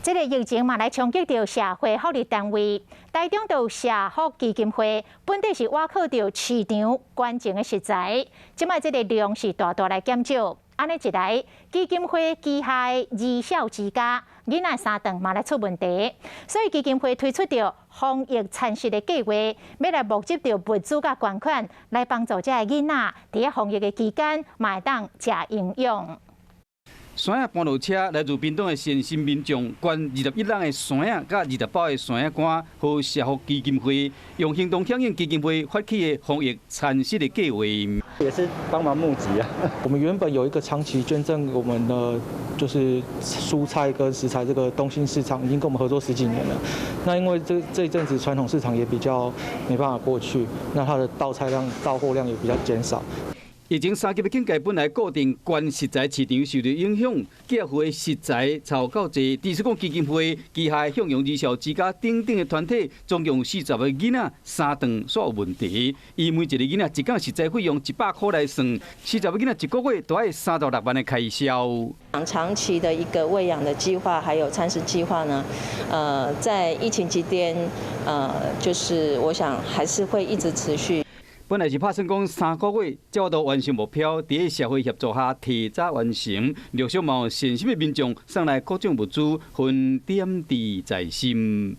這個疫情嘛來衝擊著社會福利單位，台中的社福基金會本底是倚靠著市場捐贈的食材，這擺這個量是大大來減少。按呢一來，基金會旗下的兒少之家囡仔三頓嘛來出問題，所以基金會推出著防疫餐食的計劃，欲來募集著物資佮捐款，來幫助這个囡仔佇防疫的期間嘛會當食營養。山仔搬路車來自屏東的善心民眾捐21籠的山仔佮20包的山仔乾，予社福基金會用行動響應基金會發起的防疫餐食的計劃。也是幫忙募集啊。我們原本有一個長期捐贈我們的就是蔬菜跟食材，這個東興市場已經跟我們合作十幾年了。那因為這一陣子傳統市場也比較沒辦法過去，那它的到菜量、到貨量也比較減少。疫情三級的警戒本來固定捐食材市場受著影響，寄付的食材湊夠濟。除此講基金會旗下向陽兒少之家等等的團體，總共40個囡仔三頓煞有問題。以每一个囡仔一工食材費用100塊來算，40個囡仔一個月都愛36萬的開銷。長期的一個餵養的計劃，還有餐食計劃呢，在疫情期間，就是我想還是會一直持續。本來是拍算講3個月才有完成目標，佇社會協助下提早完成。陸續嘛有善心的民眾送來各種物資，分點滴在心。